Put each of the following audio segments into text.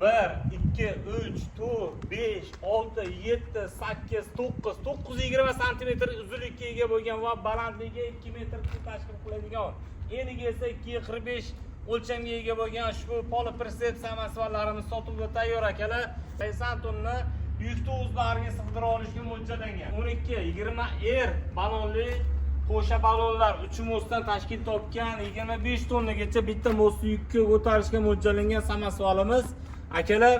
1, 2, 3, 4, 5, 6, 7, 8, 9, 920 santimetr uzunlikka ega bo'lgan va balandligi 2 metr tashkil qiladigan, eniga esa 2,45 o'lchamga ega bo'lgan ushbu полуприцеп samosvallarimiz sotuvga tayyor, akalar. 80 tonna yukni o'z bag'riga sig'dira olishga mo'ljallangan. 12 20 R balonli qo'sha balonlar 3 мост dan tashkil topgan, 25 tonnagacha bitta мост ni yukka ko'tarishga mo'ljallangan samosvalimiz, akalar.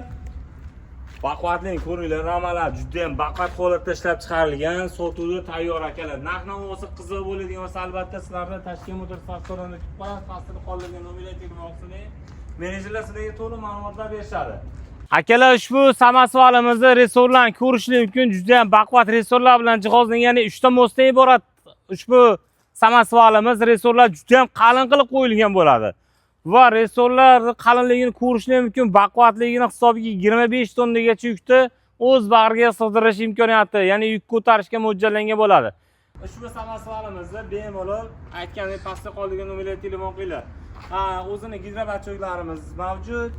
Baquvvatli, ko'ringlar, ramalar juda ham baquvvat holatda ishlab chiqarilgan, sotuvda tayyor, akalar. Narx navosi qiziq bo'ladigan bo'lsa, albatta sizlarni Tashkent Motors salonida kutib qolamiz. Pastda qoldirgan nomerga telefon qilsanglar, menejerlar sizlarga to'liq ma'lumotlar berishadi. Akalar, ushbu samosvalimizni ressorlarni ko'rishlik mumkin, juda ham baquvvat ressorlar bilan jihozlangan, ya'ni 3 ta мост dan iborat ushbu samosvalimiz. Ressorlar juda ham qalin qilib qo'yilgan bo'ladi va ressorlar qalinligini ko'rishlik mumkin, baquvvatligini hisobiga 25 tonnagacha yukni o'z bag'riga sig'dirish imkoniyati, ya'ni yuk ko'tarishga mo'ljallangan bo'ladi. Ushbu samosvalimizni bemalol, aytgandek, pastda qoldirgan nomerga telefon qilinglar. Ha, o'zini гидробачок larimiz mavjud.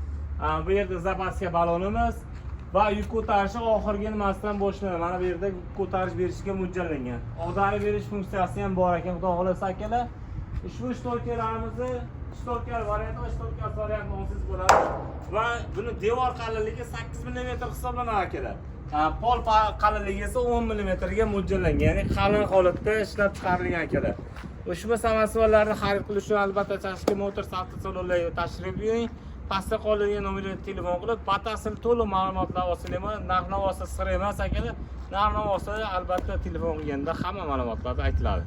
Ha, bu yerda запаска balonimiz va yuk ko'tarishi oxirgi nimasidan boshlanadi. Mana bu yerda yuk ko'tarish berishga mo'ljallangan. Ag'darib berish funksiyasi ham bor ekan, xudo xohlasa, akalar. Ushbu шторка larimizni шторка varianti va шторка varianti olsangiz bo'ladi va buni devor qalinligi 8 mm hisoblanadi, akalar. Ha, pol qalinligi esa 10 mm ga mo'ljallangan, ya'ni qalin holatda ishlab chiqarilgan, akalar. Ushbu samosvallarni xarid qilish uchun albatta Tashkent Motors avtosalonlariga tashrif buyuring. Pastda qoldirgan nomerga telefon qilib, batafsil to'liq ma'lumotlar olsangiz bo'ladi. Narx navosi sir emas, akalar. Narx navosi albatta telefon qilganda hamma ma'lumotlar aytiladi.